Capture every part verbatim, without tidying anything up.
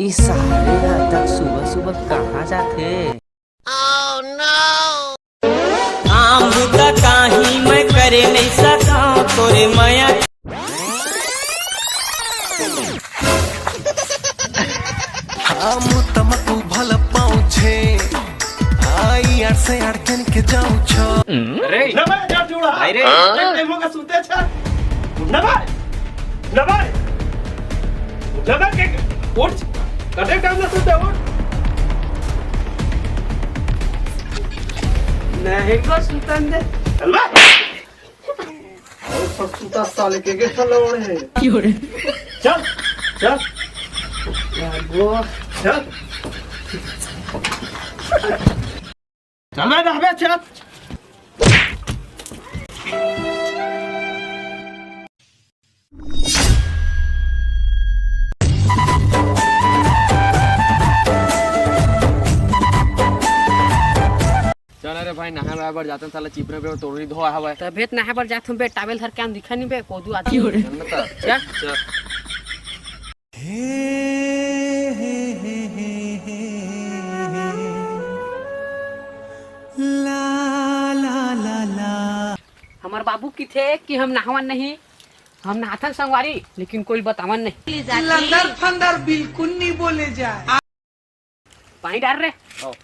ई साले ह तक सुबह सुबह कहाँ जाथे? काम बुता काही मैं करे नहीं सकंव तोरे मया। काम तमकू भल पहुँचे, आई यार से यार जन के जाऊँ छो। अरे नमन यार जोड़ा। भाई रे। एक टाइम होगा सुते अच्छा। नमन। नमन। नमन के उठ। कते टाइम ना सुते उठ। नहीं को सुतन दे। चल बे। और ससुता साले के, के सलोड़ है। चल, चल। चल। चल बे, रहबे, चल। चल रे भाई, नहाए वहाए बर जातन, साला चिपरे पे टोरी धोआ हवय। तभे त नहाए बर जात हूँ बे, टावेल धर के आन, दिखा नहीं बे, कोदू आती। चल न त। चल। चल। हमर बाबू किथे कि हम नहावन नहीं, हम नहाथन संगवारी, लेकिन कोई बतावन नहीं। लंदर फंदर बिल्कुल नहीं बोले जाए। पानी डाल रे। आओ।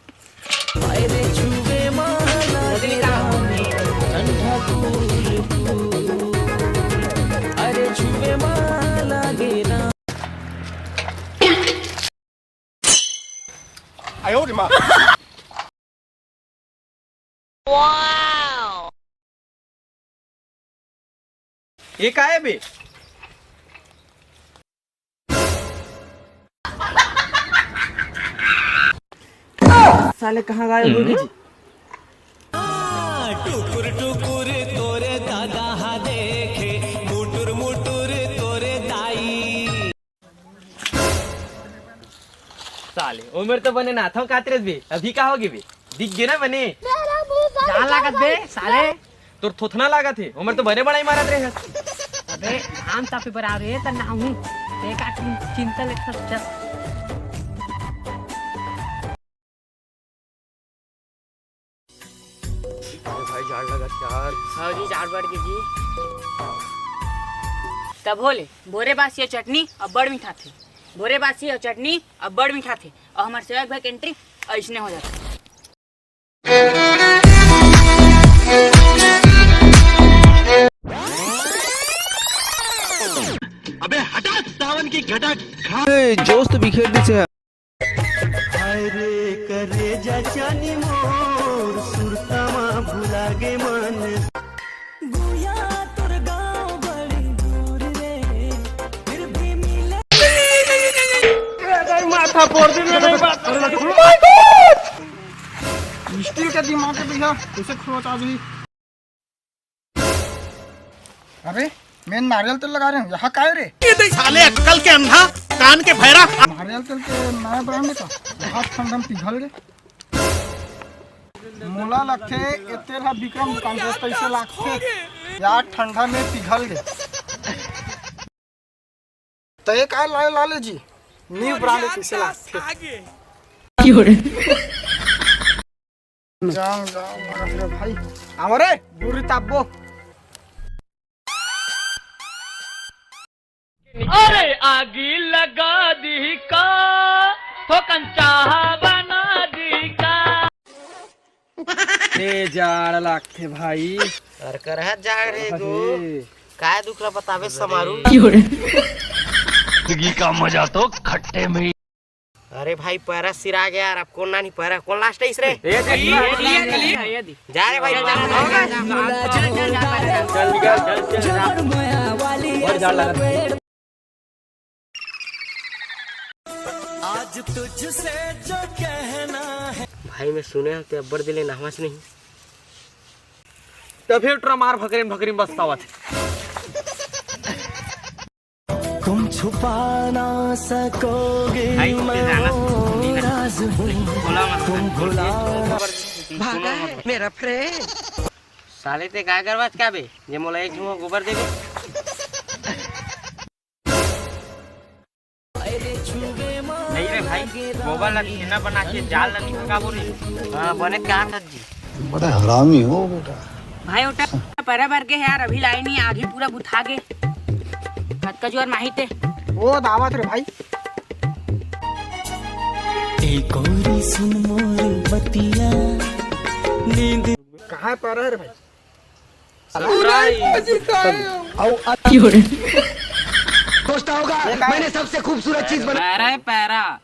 ये का है बे? साले कहाँ गायब हो गए जी? टुकुर टुकुर तोरे दादा हा देखे, मुटुर मुटुर तोरे दाई। साले, उमर तो बने नाथों कातरे बे, अभी का होगे बे? दिख गे ना बने। जान लागत बे, साले। तोर थोथना लागत हे, उमर तो बने बड़ाई मारत रहे हस। अबे, घाम तापे बर आव रे, त ना हूँ। ते का चिं-, चिंता ले सब चल। अरे भाई, जाड़ लगत यार। हाँ जी, जाड़ बढ़ गई जी। तब होले, भोरे बासी अउ चटनी अब्बड़ मीठा थे। भोरे बासी अउ चटनी अब्बड़ मीठा थे। अउ हमर सेवक भाई के entry अइसने हो जाथे। अबे हटा सावन की घटा। ए, जोश तो बिखेर दिसे है। हाय रे करेजा चानी मोर, सुरता मा भुला गे मन। गुया तोर गाँव बड़ी दूर रे, फिर भी मिले। ए, नहीं, माथा फोड़ दे रे, नहीं बात। स्टील का दिमाग है भैया, कैसे खरोच आ गई? अरे, मैं नारियल तेल लगा रहे हूँ, यहाँ का है रे? ये देख साले अक्कल के अंधा, कान के भैरा। नारियल तेल के नया ब्रांड का, बहुत ठंडा में पिघल गए। मोला लगथे, ये तेल हा विक्रम दुकान से पैसे लागथे। यार, ठंडा में पिघल गए। त ये काय लाए लाले जी? न्यू ब्रांड कैसे लागथे? जाओ, जाओ, मरम रे भाई। आवा रे, बुरी तापबो। अरे आगी लगा दी का, थोकन चाहा बना दी का। ए जाड़ लागथे भाई। अरे करहत जाड़ रे गो। अरे। काय दुख ला बतावे समारू। जिंदगी का मजा तो खट्टे में। अरे भाई पैरा सिरा गया यार, अब कौन ना नहीं पैरा, कौन लास्ट है इस रे? ए, ए, ए, ए, ए, ए, जा रे भाई, पैरा हो गया। चल निकल, चल, चल, जा। और जाड़ लगा। आज तुझसे जो कहना है। भाई मैं सुने हूँ ते अब्बड़ दिले नहवास नहीं। तभे टोरा मार भकरी भकरी बस्तावत। तुम छुपा ना सकोगे। भाई, मैं वो राज हूँ, तुम भुला ना। भागा है मेरा फ्रेंड। साले ते काय करवात का बे, जे मोला एक झुआ गोबर देबे? नहीं भाई, गोबर ला छेना बना के जाल ला निकाबो रे। हाँ, बने कहा था जी। बड़ा हरामी हो बेटा। भाई, ओटा पैरा भर के है यार, अभी लाई नहीं, आगी पूरा बुता गे। कतका जुआर माही ते। ओ दावत रे भाई। ए गौरी सुन मोर बतिया, नींद। कहाँ पैरा है रे भाई? Surprise। दोस्त होगा, ये का है? मैंने सबसे खूबसूरत चीज बना। पैरा है, पैरा।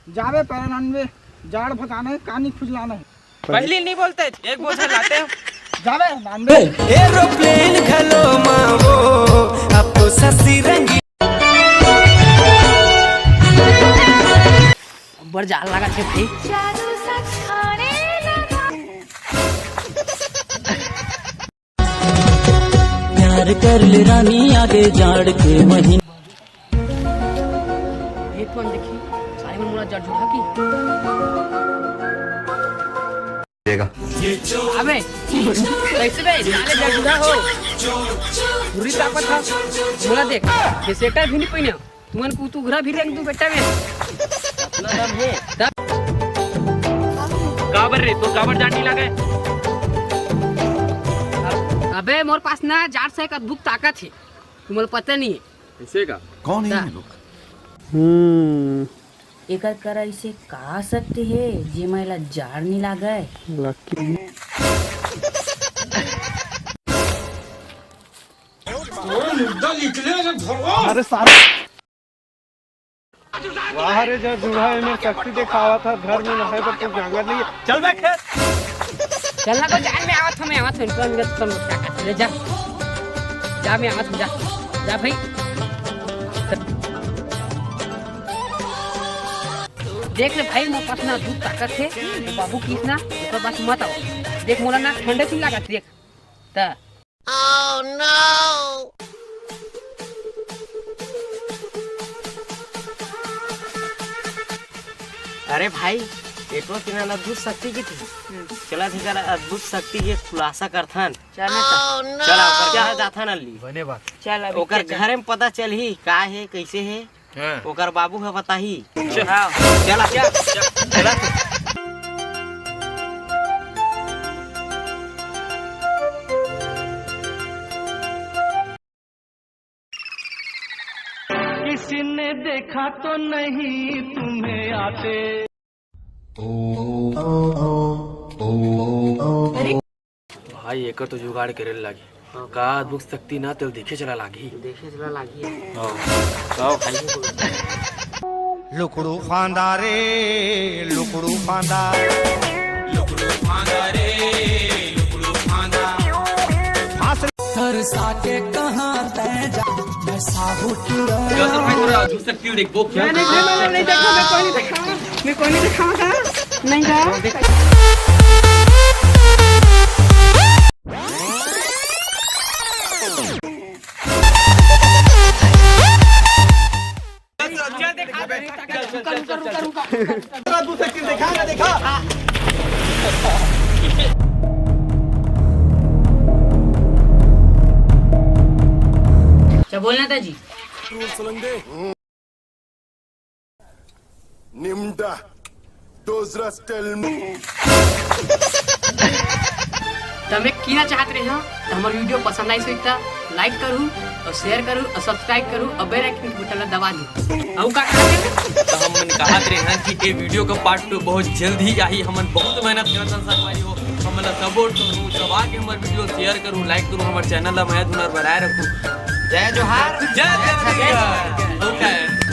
जाबे पैरा नानबे, जाड़ भगाना है, कानी खुजलाना है। पहली नहीं बोलते, एक बोझा लाते हैं। जाबे नानबे। एरोप्लेन घलो मावो, अब तो ससी रंगी। अब्बड़ जाड़ लागत हे भाई। प्यार कर ले रानी, आगे जाड़ के महीने। हे फोन देखी, साले मन मोला जड़ जुड़ा की। देगा। अबे, कैसे बे? साले जड़ जुड़ा हो। पूरी ताकत था। मोला देख, ये sweater भी नहीं पहने। तुमन को तू घुरा भी रंग तू बेटा में। अपना दम है। तब काबर रे, तो काबर जाड़ नहीं लागे? अबे, मोर पास ना जाड़ से एक अद्भुत ताकत है। तुम्हारा पता नहीं है। ऐसे का? कौन है ता- ये लोग? हम्म। एकर करा इसे का शक्ति हे, जेमा एला जाड़ नइ लागय? लकी। अरे सारे। वाह रे, जड़ जुड़ा हे, एमेर शक्ति देखावत हे, घर में नहाय बर तो जांगर नहीं हे। चल बे खेत। चल ना, तो जान में आवत हूँ, मैं आवत हूँ, इनको अंदर तुम क्या करते, ले जा। जा, मैं आवत हूँ, जा। जा भाई। देख ले भाई, मोर पास ना अद्भुत ताकत हे, बाबू किस ना, ओकर पास मत आओ। देख मोला ना ठंडे से लागत, देख। त Oh no! अरे भाई, एटो के नाम अद्भुत शक्ति के थी। हम्म। चला, एकर अद्भुत शक्ति के खुलासा करथन। चल ना त। Oh no! चला, ओकर घर जाथन अल्ली। बने बात। चल, अभी ओकर चल, चल। घरे में पता चलही, का हे, कैसे हे। हाँ। ओकर बाबू ह बताही। हाँ। चला। चला। किसी ने देखा तो नहीं तुम्हें आते। भाई, एकर तो जुगाड़ करे ल लागही। हाँ। का अद्भुत शक्ति ना, तेल देखे चला लागही। देखे चला लागही। हाँ। का भाई? लुकड़ू फांदा रे, लुकड़ू फांदा। लुकड़ू फांदा रे, लुकड़ू फांदा। फांस तरसा के कहाँ तै जा, मैं साहू टुरा। जल्दी भाई, थोड़ा अद्भुत शक्ति देख, वो क्या नहीं, नहीं, नहीं, नहीं, देखा, मैं कोई नहीं देखा। मैं कोई नहीं दिखाऊंगा। नहीं जा। रुका, रुका, रुका, रुका। दूसरा किल दिखा ना, दिखा। क्या बोलना था जी? निम्डा, डोजरा स्टाइल में। त मैं कहना चाहत रहे हूँ, त हमर video पसंद आई सही त like करू और share करू और subscribe करू और bell icon के button ला दबा दू। अउ का कहत रहे? त हमन कहत रहे हैं कि ये video का part two बहुत जल्द ही आही। हमन बहुत मेहनत करत हन संगवारी हो, हमन ला support करू, दबा के हमर video share करू, like करू, हमर channel ला मया धुन बनाए रखू। जय जोहार। जय छत्तीसगढ़। Okay।